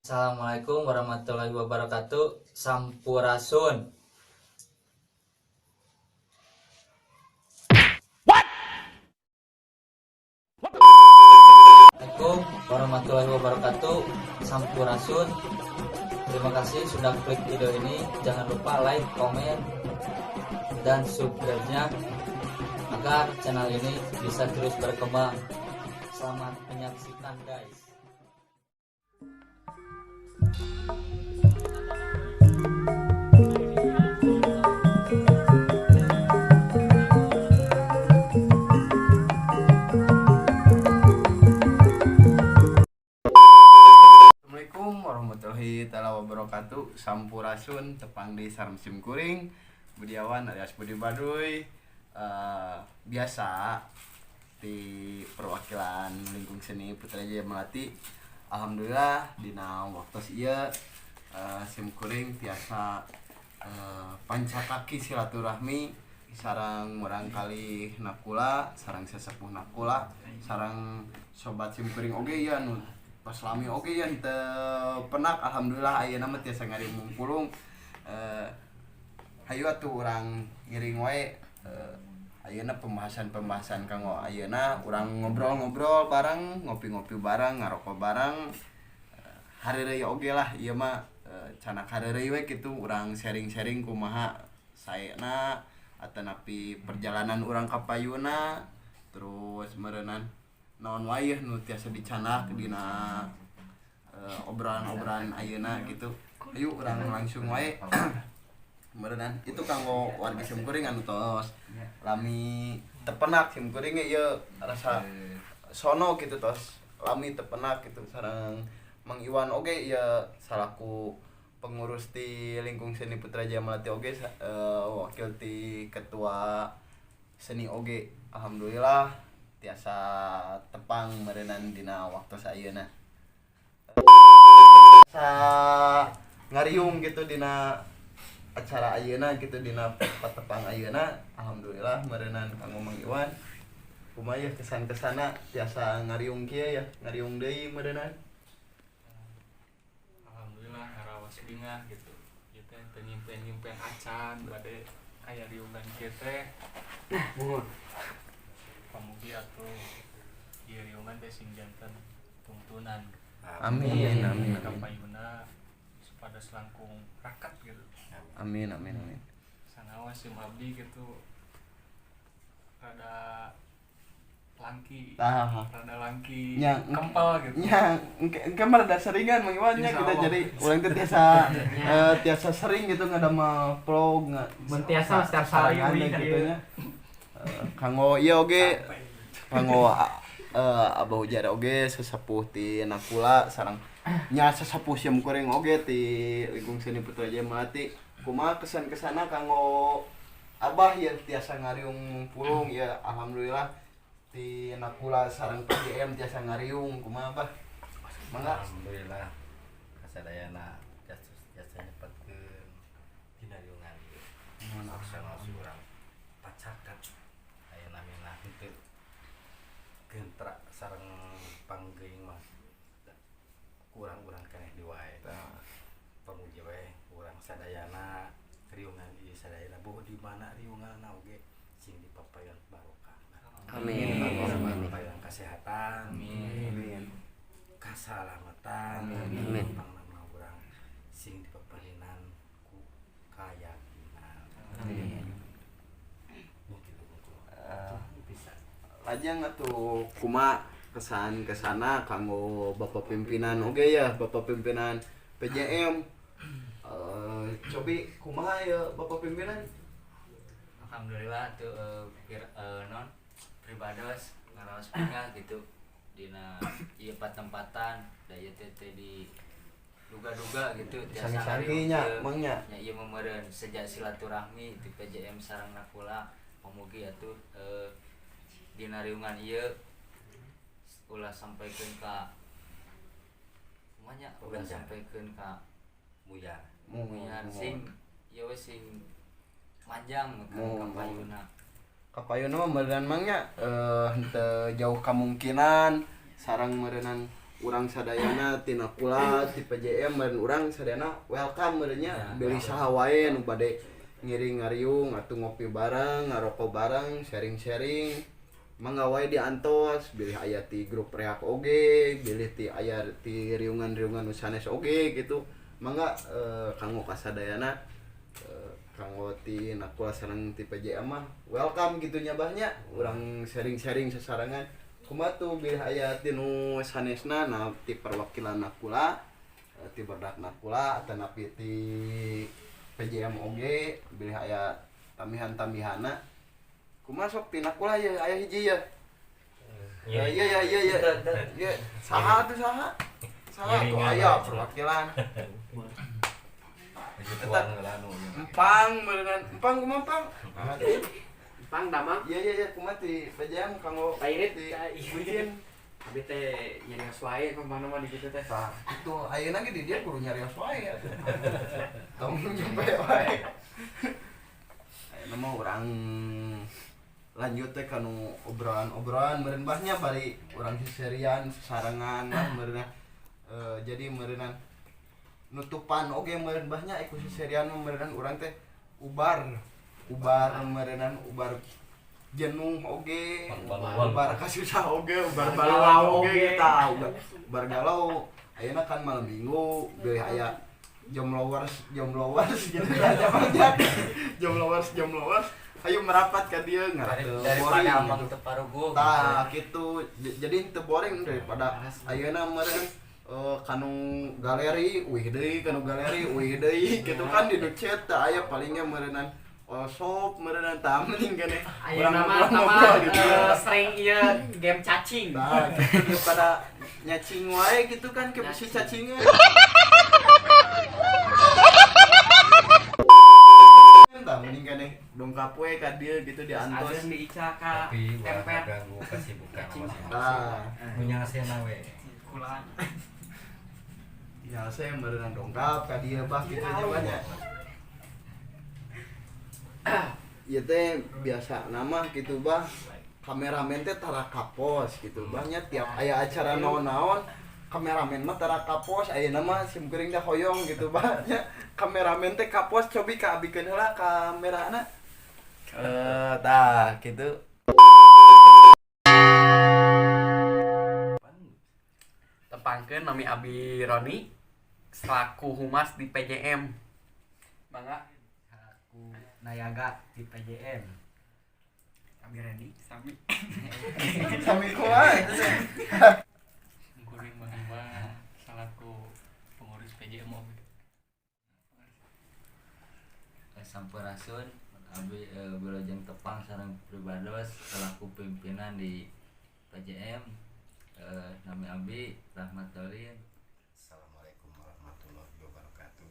Assalamualaikum warahmatullahi wabarakatuh. Sampurasun. What? Assalamualaikum warahmatullahi wabarakatuh. Sampurasun. Terima kasih sudah klik video ini. Jangan lupa like, komen, dan subscribe-nya agar channel ini bisa terus berkembang. Selamat menyaksikan, guys. Assalamualaikum warahmatullahi taala wabarakatuh. Sampurasun, tepang di sareng sim kuring Budiawan alias Budi Baduy. Biasa di perwakilan lingkung seni Putra Jaya Melati. Alhamdulillah dina waktu ieu sim kuring tiasa pancakaki silaturahmi sareng murangkalih Nakula, sareng sesepuh Nakula, sareng sobat sim kuring oge ya, nu pas lami oge ya teu penak. Alhamdulillah ayeuna mah tiasa ngariung mungpulung. Hayu atuh urang ngiring wae ayeuna pembahasan-pembahasan kanggo ayeuna urang ngobrol-ngobrol bareng, ngopi-ngopi bareng, ngarokok bareng. Hareureuy oge lah ieu mah, candak hareureuy we kitu, urang sharing-sharing kumaha saena atanapi perjalanan urang ka payuna, terus meureunan naon wae nu tiasa dicandak dina obrolan-obrolan ayeuna gitu. Ayo urang langsung wae meureunan itu kanggo warga sim kuring anu tos lami tepenak sim kuring ge ieu rasa sono gitu, tos lami tepenak gitu sareng Mang Iwan oge ieu salaku pengurus di lingkung seni Putra Jaya Melati oge, wakil ti ketua seni oge. Alhamdulillah tiasa tepang meureunan dina waktu ayeuna sa ngariung gitu dina acara ayeuna gitu, dina patepang ayeuna. Alhamdulillah meureunan kanggo Mang Iwan, kumaha ya kesan-kesana tiasa ngariung kieu ya, ngariung deui meureunan? Alhamdulillah ngaraos bingah gitu. Ieu teh teu nyimpen-nyimpen acan bade aya riungan kieu teh. Muhun. Pamugi atuh ieu riungan teh sing janten tungtunan. Amin, amin, ka amin. Payuna supados langkung rakat gitu. Amin, amin, amin. Sanaos sim abdi gitu rada langki, Tah. rada langki Nya, kempel gitu. Nya, engke mah rada seringan, Mang Iwan, nya Insya kita Allah. Jadi ulang teh tiasa tiasa sering gitu ngadamel vlog nggak. Mun tiasa setiap hari sarangan we gitu nya. Kanggo ieu oge, kanggo Abah Ujar oge, sesepuh ti Nakula sareng nya sesepuh sim kuring oge ti lingkung seni Putra Jaya Melati, kumaha kesan-kesana kanggo Abah ya tiasa ngariung pulung ya? Alhamdulillah ti Nakula sareng PJM tiasa ngariung, kumaha, Abah? Mangga. Alhamdulillah kasadayana jasa jasa nyepetkeun dina riungan ieu. Saksana urang pacakan aya namina henteu gentra sareng panggeuing mah kurang-urang keneh di wae. Pamuji we urang sadayana riungan ieu sadayana, boh di mana riunganna oge sing dipapayan barokah. Amin. Amin. Papayan kesehatan, Amin. kasalamatan, Amin. pangnama urang sing dipaparinan ku kayakinan. Amin. Mungkin mungkin bisa. Lajeng atuh kumaha kesan kesana kanggo bapak pimpinan oge ya, bapak pimpinan PJM? Cobi kumaha ya, bapak pimpinan? Alhamdulillah tuh non pribados ngaraos bingah gitu dina ieu patempatan da ieu teh teh di duga-duga gitu tiasa Sangki-sangki nya, ngariung kieu. Mang, nya. Nya ieu meureun sejak silaturahmi di PJM sareng Nakula, pamugi atuh dina riungan ieu ulah sampaikeun ka kumaha nya, ulah Bencar. Sampaikeun ka Muyar. muyar, sing ieu we sing manjang ka Muhun. kapayuna. Kapayuna mah meureun, Mang, nya, henteu jauh kemungkinan sareng meureunnan. Urang sadayana ti Nakula, ti PJM dan urang sadayana welcome meureun nya, bilih saha wae nu bade ngiring ngariung atau ngopi bareng, ngarokok bareng, sharing-sharing. Mangga wae diantos, bilih aya ti grup reak oge, bilih ti aya ti riungan-riungan nu sanes oge gitu. Mangga kanggo kasadayana, kanggo ti Nakula sareng ti PJM mah welcome gitu nya, Bah, nya. Urang sharing-sharing sasarengan. Kumaha tuh bilih aya ti nu sanesna, nah ti perwakilan Nakula, ti barudak Nakula atanapi ti PJM oge, bilih aya tambihan-tambihana. Kumaha sok ti Nakula ya, aya hiji ya? Ya, iya iya iya iya. Iya, saha tuh, saha? Saha tuh Ngiringan aya wae. Perwakilan. Tuang heula nu. Empang meureunnan. Empang kumaha, Empang? Pang damang. Iya, kumaha ti PJM kanggo Pairit ti iya. Bucin? Abi teh nyarios wae kemana mah di kitu teh. Tah, itu ayeuna ge di dia kudu nyarios wae atuh. Tong nyampe wae. Ayeuna mah urang lanjut teh kanu obrolan-obrolan meureun, Bah, nya, bari urang seserian sasarengan lah meureun. Jadi meureunnan nutupan oge meureun, Bah, nya, iku seserian mah meureunnan urang teh ubar ubar meureunnan, ubar jenuh oge, ubar kasusah oge, ubar galau oge, tah ubar, ubar galau. Ayeuna kan malam Minggu, bilih aya jomlowers jomlowers gitu aja banyak jomlowers jomlowers, ayo merapat ka dieu ngarah teu Daripada boring amang gitu. teu paruguh. Tah gitu. Jadi teu boring daripada ayeuna meureun kanu galeri uih deui, kanu galeri uih deui gitu kan, di nu chat teh aya palingnya meureunnan osop meureunnan. Tah mending keneh Ayeuna mah ngobrol-ngobrol sama gitu. Sering ieu game cacing. Nah, gitu daripada nyacing wae gitu kan, ke bisi cacingan. Tah mending keneh dongkap we ka dieu gitu diantos. Ageung diica ka Tapi ulah temper. ganggu kesibukan masing-masing. Nah, Nu nyasena we. Kulaan. Ya saya meureunnan dongkap ka dieu, Bah, gitu aja banyak. Ieu teh biasa nama gitu, Bah. Kameramen teh tara kapos gitu. Bah, nya, tiap aya acara naon-naon kameramen mah tara kapos. Ayeuna mah sim kuring dah hoyong gitu, Bah, nya, kameramen teh kapos. Cobi ka abikeun heula kamerana. Tah gitu. Tepangkeun nami Abi Roni selaku humas di PJM. Mangga. Aku Nayaga di PJM. Abi Randy sami. Sami kumaha itu teh? Kuring mah selaku pengurus PJM oge. Sampurasun, abi Wilujeng Tepang sareng pribados selaku pimpinan di PJM, nami abi Rahmat Dolin. Assalamualaikum warahmatullahi wabarakatuh.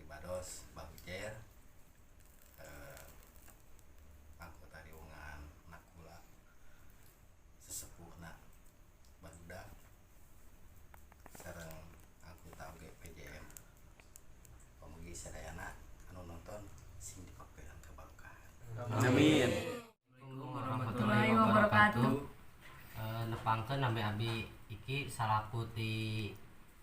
Ibados Bahujer, anggota riungan Nakula, sesepuhna barudak sareng anggota oge PJM. Pamugi sadayana anu nonton sing dipapeuhan kabarokahan. Amin. Warahmatullahi wabarakatuh. Nepangkeun nami abi Iki salaku ti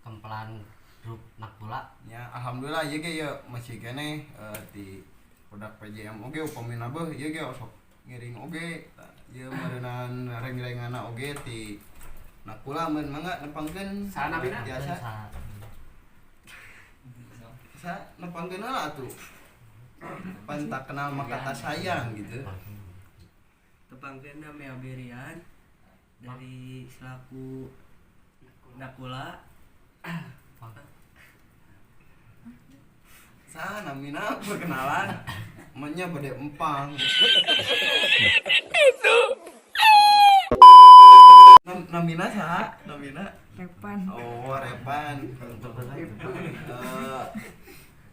kempelan grup Nakula. Ya, alhamdulillah ieu ge ya masih keneh di produk PJM oge upamina beuh ieu ge osok ngiring oge. Tah, ieu meureunan reng-rengana oge ti Nakula mun mangga nepangkeun. Saha namina? Biasa. Sa Sa nepangkeun heula atuh. Pan tak kenal maka tak sayang gitu. Tepangkeun nami Abi Rian dari selaku Nakula. Sa namina perkenalan menya bade empang. Namina saha? Namina? Repan. Oh, Repan.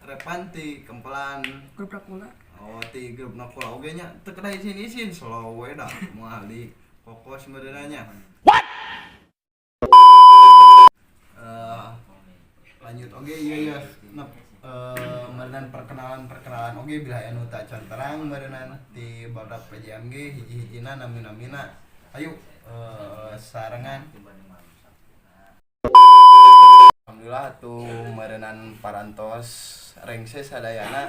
Repan ti kempelan Grup Nakula. Oh, ti grup Nakula oge nya, teu kedah isin-isin, slow we da moal di kokos meureunna nya. What? Lanjut oge iya ya, meureunnan perkenalan-perkenalan oge bila anu teu acan terang meureunnan ti barudak PJM ge hiji-hijina nami-namina. Ayo sarengan. Alhamdulillah tuh meureunan parantos rengse sadayana,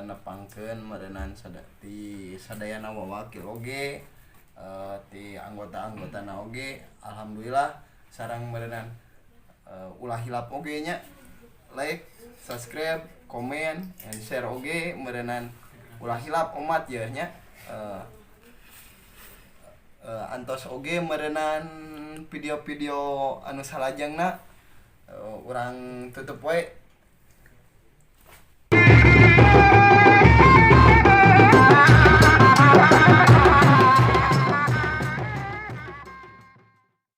nepangkeun meureunan ti sadayana wawakil oge, ti anggota-anggotana oge. Alhamdulillah, sareng meureunan ulah hilap oge nya, like, subscribe, komen, and share oge meureunan. Ulah hilap omat ya nya. Antos oge meureunan video-video anu salajengna. Urang tutup wae.